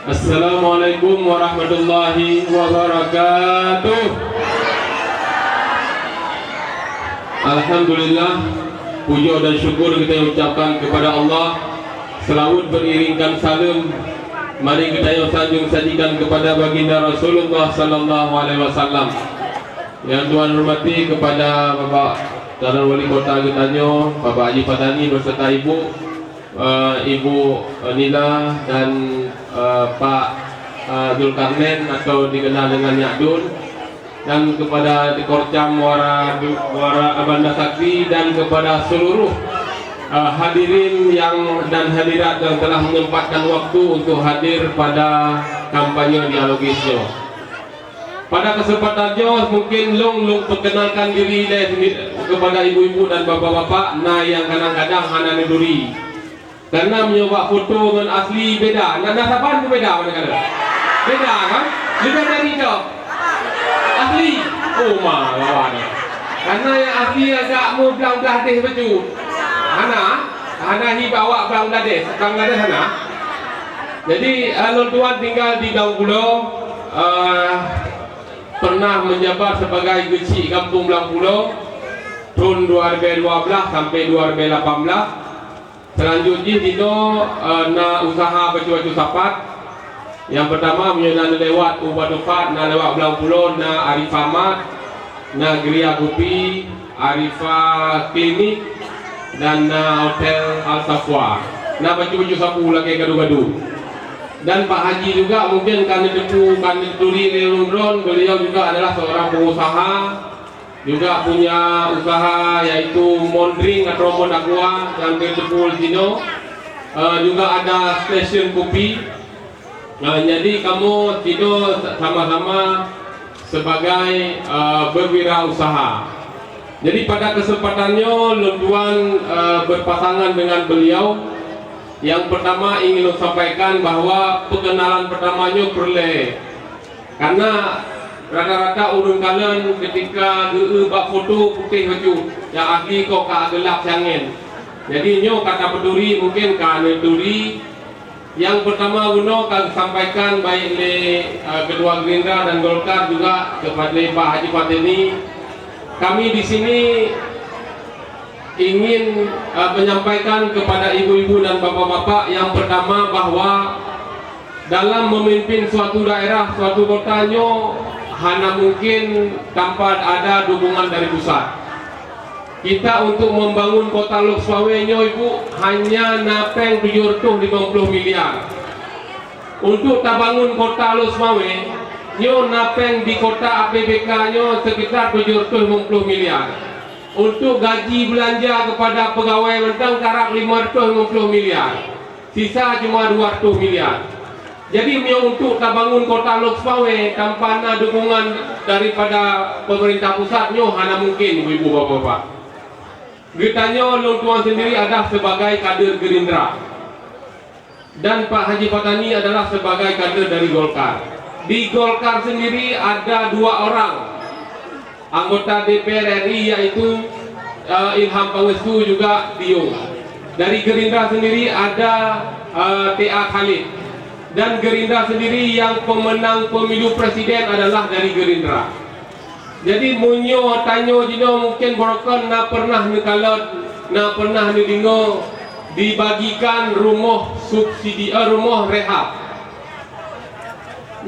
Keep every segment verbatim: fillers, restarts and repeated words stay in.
Assalamualaikum warahmatullahi wabarakatuh. Alhamdulillah, puja dan syukur kita ucapkan kepada Allah. Selawat beriringkan saleuem, mari kita sanjung sajikan kepada Baginda Rasulullah sallallahu alaihi wasallam. Yang Tuhan hormati kepada Bapak Calon Wali Kota geutanyoe, Bapak Haji Fatani beserta Ibu, eh, Ibu, eh, Nila dan, eh, Pak, eh, Zulkarnain atau dikenal dengan Nyak Dun, dan kepada Dikorcam Muara, Muara Banda Sakti, dan kepada seluruh, eh, hadirin yang, dan hadirat yang telah menyempatkan waktu untuk hadir pada kampanye dialogis nyoe. Pada kesempatan nyoe, mungkin lôn, lôn perkenalkan diri lé sini kepada ibu-ibu dan bapak-bapak, na nyang kadang-kadang hana neuturi. Karena meunyoe bak foto ngon asli beda, na, na saban pun beda, mana kata? Beda kan? Beda dari itu. Asli. Oh, ma, lawan. Karena nyang asli agak meublang-blang deh baju. Hana, hana hi bawa Bangladesh, Bangladesh hana. Jadi, eh, lôn tuan tinggal di Blang Pulo, eh, pernah menjabat sebagai geuchik gampông Blang Pulo thon dua ribèe dua blaih sampai dua ribèe lapan blaih. Seulanjut jih dinoe, eh, na usaha bacut-bacut sapat. Nyang peutama, meunyoe na lewat u Batu Phat, na lewat Blang Pulo, na Arifah Mart, na Geria Kupi, Arifah Klinik, dan na Hotel Al Safwa. Na bacut-bacut sapu lakèe gadu-gadu. Dan Pak Haji juga mungkin ka neuteupeue, ka neuturi lé ulôn droen, beliau juga adalah seorang pengusaha, juga punya usaha yaitu Mondring atau Mon Aqua nyang teuteupeue di sinoe. Eh, juga ada stesen kopi. Nah, jadi kamoe tiga sama-sama sebagai, eh, berwirausaha. Jadi pada kesempatan nyoe lôn tuan, eh, berpasangan dengan beliau. Yang pertama ingin lôn sampaikan bahwa perkenalan pertama nyoe peureulèe. Karena rata-rata ureueng kalon ketika geu-eu bak foto putéh bacut, nyang asli kok ka gelap siangén. Jadi nyoe ka tapeuturi, mungkin ka neuturi. Nyang peutama bunoe ka geusampaikan baik lé, eh, Ketua Gerindra dan Golkar juga kepada lé Pak Haji Fatani. Kami di sini ingin, eh, menyampaikan kepada ibu-ibu dan bapak-bapak, yang pertama bahwa dalam memimpin suatu daerah, suatu kota nyoe hana mungkin tanpa ada dukungan dari pusat. Kita untuk membangun kota Lhokseumawe nyoe, Ibu, hanya na péng tujoh reutôh limong ploh miliar. Untuk tabangun kota Lhokseumawe nyoe na péng di kota A P B K nyoe sekitar tujoh reutôh limong ploh miliar. Untuk gaji belanja kepada pegawai mantong karab limong reutôh limong ploh miliar. Sisa cuma dua reutôh miliar. Jadi, meunyoe untuk tabangun kota Lhokseumawe tanpa na dukungan daripada pemerintah pusat, nyoe hana mungkin, ibu-ibu, bapak-bapak. Geutanyoe lôn tuan sendiri adalah sebagai kader Gerindra. Dan Pak Haji Fatani adalah sebagai kader dari Golkar. Di Golkar sendiri ada dua orang anggota D P R R I, yaitu, eh, Ilham Pangestu juga Diong. Dari Gerindra sendiri ada, eh, T A Khalid. Dan Gerindra sendiri yang pemenang pemilu presiden adalah dari Gerindra. Jadi, meunyoe tanyoe jinoe mungkin barokon na pernah neukalon, na pernah neudeungoe dibagikan rumoh subsidi, eh, rumoh rehab.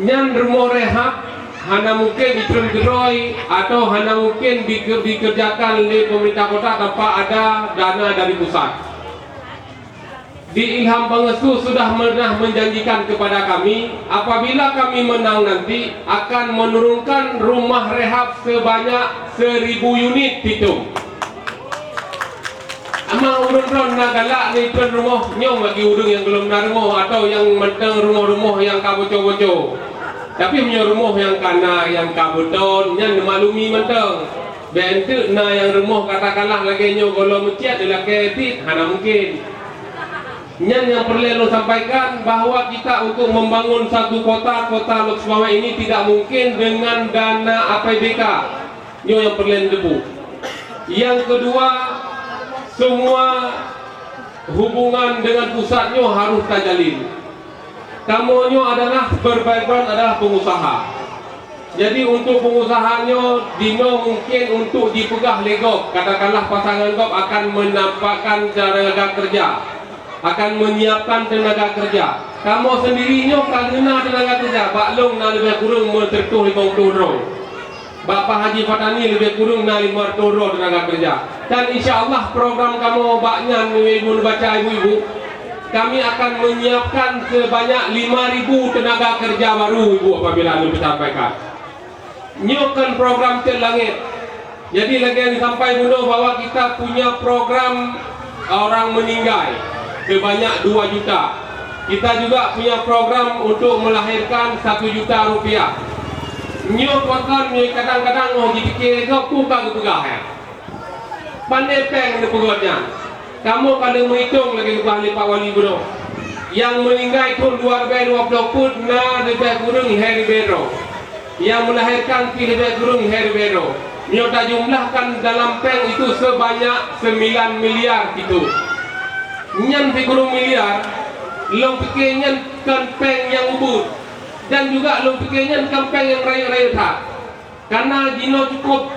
Nyan rumoh rehab hana mungkin jitreun keudroe atau hana mungkin dike-, dikerjakan lé pemerintah kota tanpa ada dana dari pusat. Di Ilham Pangestu sudah pernah menjanjikan kepada kami, apabila kami menang nanti, akan menurunkan rumah rehab sebanyak seribu unit, Pitung. Ama ureueng droen na galak neutreun rumoh, nyoe bagi ureueng nyang gohlom na rumoh atau nyang mantong rumoh-rumoh nyang ka boco-boco. Tapi meunyoe rumoh nyang ka na, nyang ka beutôi, nyan neumaklumi mantong. Bèk enteuk na nyang rumoh katakanlah lagèe nyoe gohlom meucit, lakèe bit, hana mungkin. Nyan nyang peureulèe lôn sampaikan, bahwa kita untuk membangun satu kota, kota Lhokseumawe ini tidak mungkin dengan dana A P B K. Nyoe nyang peureulèe neuteupeue. Yang kedua, semua hubungan dengan pusat nyoe harus tajalin. Kamoe nyoe adalah ber-background adalah pengusaha. Jadi, untuk pengusaha nyoe, jinoe mungkin untuk jipeugah lé gob, katakanlah pasangan gob akan menampakkan tenaga kerja, akan menyiapkan tenaga kerja. Kamoe sendiri nyoe ka geuna tenaga kerja, bak lôn na leubeh kureueng meusiratoh limong ploh droe. Bak Pak Haji Fatani leubeh kureueng na limong reutoh droe tenaga kerja. Dan insya Allah program kamoe bak nyan, ibu-ibu neubaca, ibu-ibu, kami akan menyiapkan sebanyak lima ribu tenaga kerja baru, ibu, apabila anda sampaikan. Nyoe kan program cit langit. Jadi lagèe yang disampaikan bunoe bahwa kita punya program orang meninggal sebanyak dua juta. Kita juga punya program untuk melahirkan satu juta rupiah. Nyoe pakon nyoe kadang-kadang oh jipike lé gob peue ka geupeugah nyan. Pandai péng neupeugöt nyan. Kamoe ka lheueh meuitong lagèe geupeugah lé Pak Wali bunoe. Nyang meuninggai thôn dua ribèe dua ploh peuet na leubeh kureueng lhèe ribèe droe. Nyang meulahérkan pih leubeh kureueng lhèe ribèe droe. Meunyoe tajumlahkan dalam péng itu sebanyak sembilan miliar itu. Nyan sikureueng miliar, lôn pike nyan kon péng nyang ubit, dan juga lôn pike nyan kon péng nyang rayeuk-rayeuk that. Karena jinoe cukup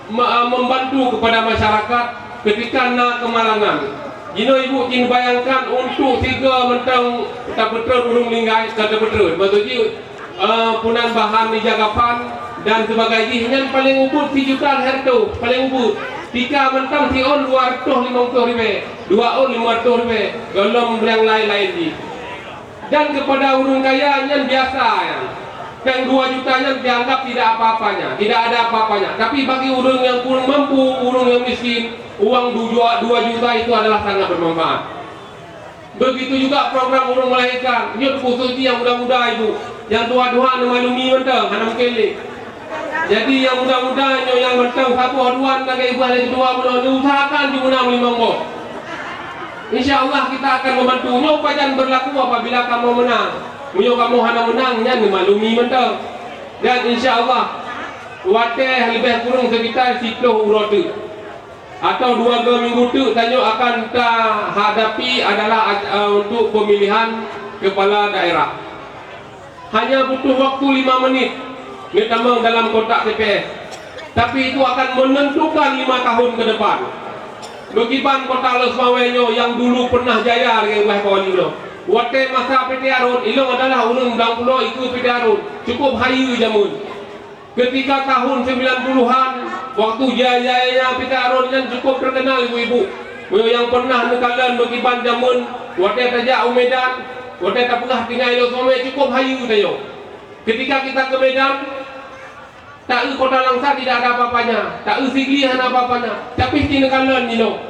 me-, membantu kepada masyarakat ketika na kemalangan. Jinoe ibu cit bayangkan untuk sigoe mantong tapeutreun ureueng meuninggai, ka tapeutreun. Maksud jih, eh, punan bahan ija kapan dan sebagai jih nyan paléng ubit sijuta lhèe reutoh, paléng ubit. Tika mantong siôn dua reutoh limong ploh ribèe, dua ôn limong reutoh ribèe, gohlom nyang laén-laén jih. Dan kepada ureueng kaya nyan biasa nyan. Péng dua juta nyan dianggap tidak apa-apanya, tidak ada apa-apanya. Tapi bagi ureueng nyang kurang mampu, ureueng nyang miskin, uang dua, dua juta itu adalah sangat bermanfaat. Begitu juga program ureueng melahirkan, nyoe khusus nyang muda-muda ibu, nyang tuha-tuha neumaklumi mantong, hana mungken lé. Jadi nyang muda-muda nyoe nyang mantong saboh dua lagèe ibu lagèe keudua bunoe, neuusahakan jih meunang limong boh. Insya Allah kita akan membantu. Nyoe pajan berlaku apabila kamoe meunang. Meunyoe kamoe hana meunang, nyan neumaklumi mantong. Dan insya Allah, watèe leubeh kureueng sekitar siploh uroe teuk atau dua go minggu teuk tanyoe akan tahadapi adalah, eh, untuk pemilihan kepala daerah. Hanya butuh waktu lima menit neutamong dalam kotak T P S. Tapi itu akan menentukan lima tahun ke depan. Beugiban kota Lhokseumawe nyoe nyang dulu pernah jaya lagèe ubah Pak Wali nyoe. Watèe masa P T Harun, ilong adalah ureueng blang pulo ikeue P T Harun. Cukup hayeue jameun. Ketika tahun sembilan puluhan, waktu jaya-jayanya P T Harun nyan cukup terkenal ibu-ibu. Meunyoe nyang pernah neukalon beugiban jameun, watèe tajak u Medan, watèe tapeugah tinggai Lhokseumawe cukup hayeue tanyoe. Ketika kita ke Medan, taeu Kota Langsa tidak ada apa-apanya, taeu Sigli hana apa-apanya, tapi cit neukalon jinoe.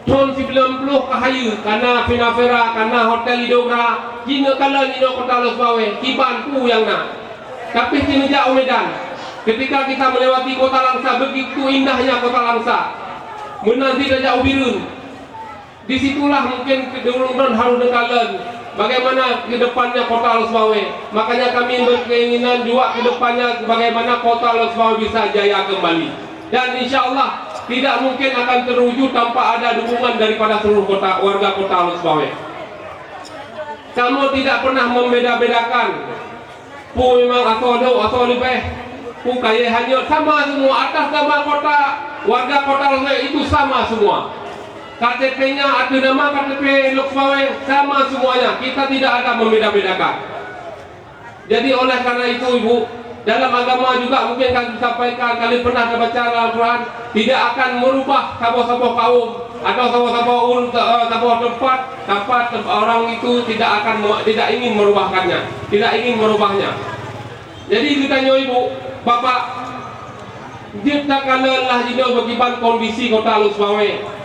Thôn sibuleuen ploh ka hayeue, ka na Primavera, ka na Hotel Idora, jinoe kalon jinoe Kota Lhokseumawe, kiban peue nyang na. Tapi cit neujak u Medan. Ketika kita melewati Kota Langsa, begitu indahnya Kota Langsa. Meunan cit tajak u Bireuen. Di situlah mungkin ureueng droen harôh neukalon bagaimana ke depannya Kota Lhokseumawe. Makanya kami berkeinginan juga ke depannya bagaimana Kota Lhokseumawe bisa jaya kembali. Dan insya Allah tidak mungkin akan terwujud tanpa ada dukungan daripada seluruh kota, warga Kota Lhokseumawe. Kamoe tidak pernah membeda-bedakan peue memang asoe deuh, asoe leubeh, peue kayèe hanyot, sama semua atas nama kota, warga Kota Lhokseumawe itu sama semua. K T P-nya ateueh nama K T P Lhokseumawe sama semuanya. Kita tidak ada membeda-bedakan. Jadi oleh karena itu, Ibu, dalam agama juga mungkin ka disampaikan, kali pernah tabaca dalam Al-Quran, tidak akan merubah saboh-saboh kaum atau saboh-saboh ul-, eh, saboh tempat, tempat tem-, orang itu tidak akan me-, tidak ingin merubahkannya, tidak ingin merubahnya. Jadi geutanyoe ibu, bapak, jeuet takalon lah jinoe beugiban kondisi kota Lhokseumawe.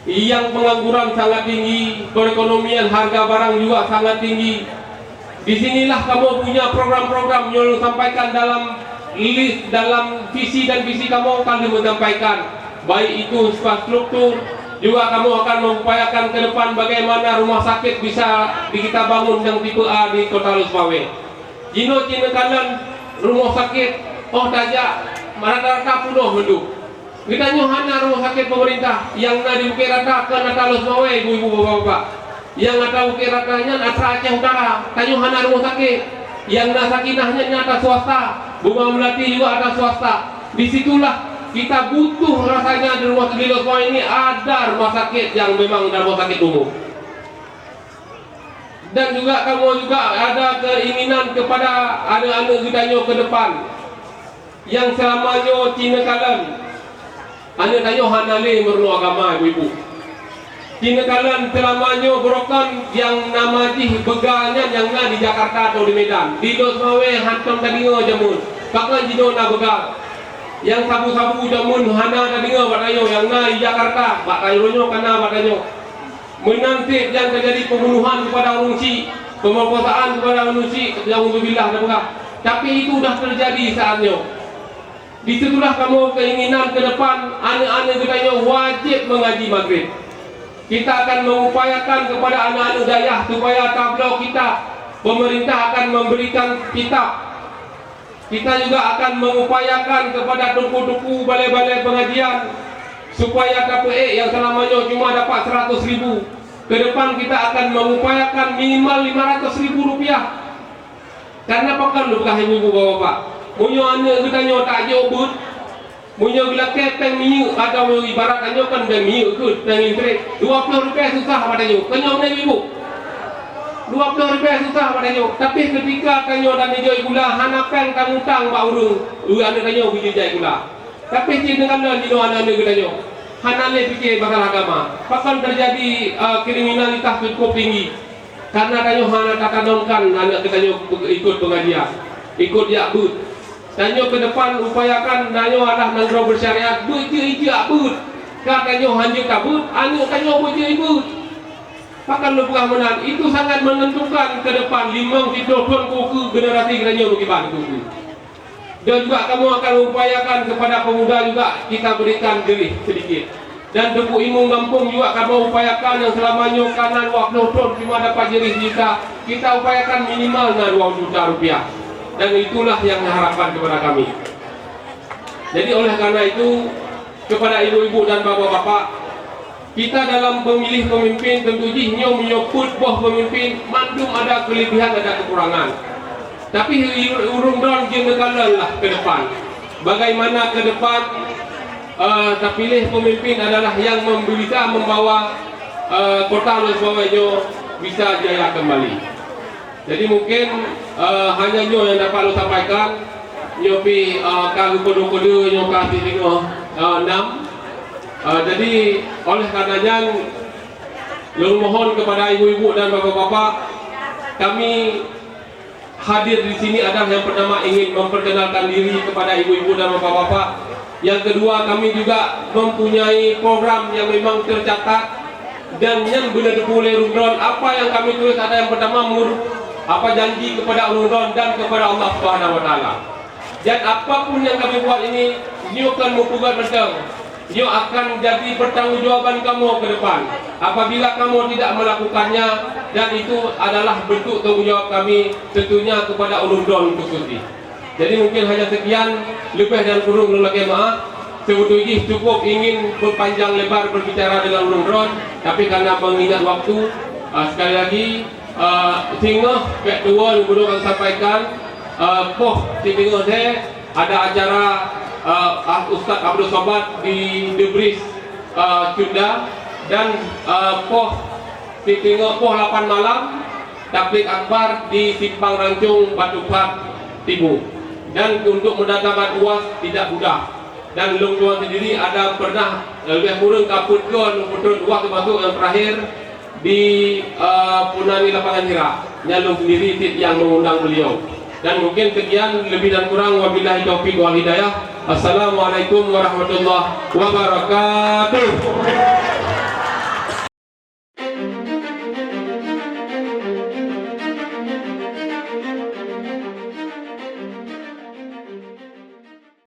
Yang pengangguran sangat tinggi, perekonomian harga barang juga sangat tinggi. Di sinilah kamoe punya program-program nyang sampaikan dalam list, dalam visi dan visi kamoe akan disampaikan, baik itu infrastruktur, juga kamoe akan mengupayakan ke depan bagaimana rumah sakit bisa di kita bangun yang tipe A di Kota Lhokseumawe. Jinoe cit neukalon rumoh sakét, oh tajak, rata-rata punoh mandum. Geutanyoe hana rumoh sakét peumeurintah, nyang na di Bukét Rata kon ata Lhokseumawe, ibu-ibu, bapak-bapak. Nyang atra Bukét Rata nyan atra Aceh Utara, tanyoe hana rumoh sakét. Nyang na Sakinah nyan atra swasta, Bunga Melati juga atra swasta. Di situlah kita butuh rasanya di rumah, di Lhokseumawe ini ada rumah sakit yang memang ada rumah sakit umum. Dan juga kamoe juga ada keinginan kepada aneuk-aneuk geutanyoe ke depan. Nyang seulama nyoe ci neukalon, aneuk tanyoe hana lé meurunoe agama, ibu-ibu. Ci neukalon seulama nyoe beurokon nyang nama jih beuga nyan nyang na di Jakarta atau di Medan. Di Lhokseumawe hantom tadeungoe jameun, pakon jinoe na beuga. Nyang sabu-sabu jameun hana tadeungoe bak tanyoe, nyang na di Jakarta, bak tanyoe nyoe ka na bak tanyoe. Meunan cit nyang teujadi pembunuhan kepada ureuëng chik, pemerkosaan kepada ureuëng chik, naudzubillah, tapeugah. Tapi itu dah terjadi saat nyoe. Di situlah kamoe keinginan ke depan aneuk-aneuk geutanyoe wajéb mengaji Maghrib. Kita akan mengupayakan kepada aneuk-aneuk dayah supaya tabloe kitab. Pemerintah akan memberikan kitab. Kita juga akan mengupayakan kepada teuku-teuku balai-balai pengajian supaya tapeuék nyang seulama nyoe cuma dapat seratus ribu. Ke depan kita akan mengupayakan minimal lima ratus ribu rupiah. Karena pakon lôn peugah ibu-ibu bapak-bapak, meunyoe aneuk geutanyoe tajok beuet, meunyoe geulakée péng minyeuk atau meunyoe ibarat tanyoe kan péng minyeuk keuh, péng listrik, dua ploh ribée susah bak tanyoe. Kon nyoe meunan ibu? Dua ploh ribée susah bak tanyoe. Tapi keutika tanyoe dan ijok gula hana péng tamutang bak ureuëng, ureuëng aneuk tanyoe geujak gula. Tapi cit deungon lôn jinoe aneuk-aneuk geutanyoe hana lé pike masalah agama. Pakon teujadi, eh, kriminalitas cukup tinggi? Karena tanyoe hana tatanamkan aneuk geutanyoe ikot pengajian, ikot jak beuet. Tanyoe ke depan upayakan tanyoe adalah nanggroe bersyariat, beujeuet jak beuet. Ka tanyoe hanjeuet tabeuet, aneuk tanyoe beujeuet beuet. Pakon lôn peugah meunan, itu sangat menentukan ke depan limong siploh thon ukeue generasi geutanyoe meukiban ukeue. Dan juga kamoe akan mengupayakan kepada pemuda juga kita berikan jerih sedikit. Dan teuku imum gampông juga kamoe upayakan nyang seulama nyoe ka na dua ploh thon cuma dapat jerih sijuta, kita upayakan minimal na dua juta rupiah. Dan itulah yang diharapkan kepada kami. Jadi oleh karena itu, kepada ibu-ibu dan bapak-bapak, kita dalam memilih pemimpin tentu jih nyoe meunyoe peuet boh pemimpin mandum ada kelebihan, ada kekurangan. Tapi ureuëng droen jeuet neukalon lah ke depan. Bagaimana ke depan, eh, tapiléh pemimpin adalah yang mem-, bisa membawa, eh, kota Lhokseumawe nyoe bisa jaya kembali. Jadi mungkin, eh, hanya nyoe nyang dapat lôn sampaikan. Nyoe pi, eh, ka geupeudeuh-peudeuh nyoe ka sitingoh, eh, nam. Eh, jadi oleh karena nyan, lôn mohon kepada ibu-ibu dan bapak-bapak, kami hadir di sini adalah yang pertama ingin memperkenalkan diri kepada ibu-ibu dan bapak-bapak. Yang kedua, kami juga mempunyai program yang memang tercatat dan nyan beuna teupeu lé ureuëng droen. Apa yang kami tulis ada yang pertama menurut apa janji kepada ureuëng droen dan kepada Allah Subhanahu Wa Taala. Dan apapun yang kami buat ini, nyoe kan meupeugah mantong, nyoe akan jadi pertanggungjawaban kamoe ke depan. Apabila kamoe tidak melakukannya, dan itu adalah bentuk tanggung jawab kami tentunya kepada ureuëng droen khusus jih. Jadi mungkin hanya sekian, leubeh dan kureueng lôn lakée meuáh. Seubeutôi jih cukup ingin berpanjang lebar berbicara dengan ureuëng droen, tapi karena mengingat waktu, ah, sekali lagi, ah, singoh bék tuwoe lôn beudôh sampaikan, ah, poh sitingoh lhée ada acara, ah, ah, Ustaz Abdul Somad di The Bridge, ah, Cunda, dan, ah, poh sitingoh poh lapan malam Tabligh Akbar di Simpang Rancong Batu Phat Timu. Dan untuk mendatangkan uas tidak mudah. Dan lôn tuan sendiri ada pernah, eh, lebih kurang ka peuet goe lôn peutrön uas termasuk yang terakhir di, eh, Punani Lapangan Hira. Nyan lôn sendiri cit yang mengundang beliau. Dan mungkin sekian, lebih dan kurang wabillahi taufiq wal hidayah. Assalamualaikum warahmatullahi wabarakatuh.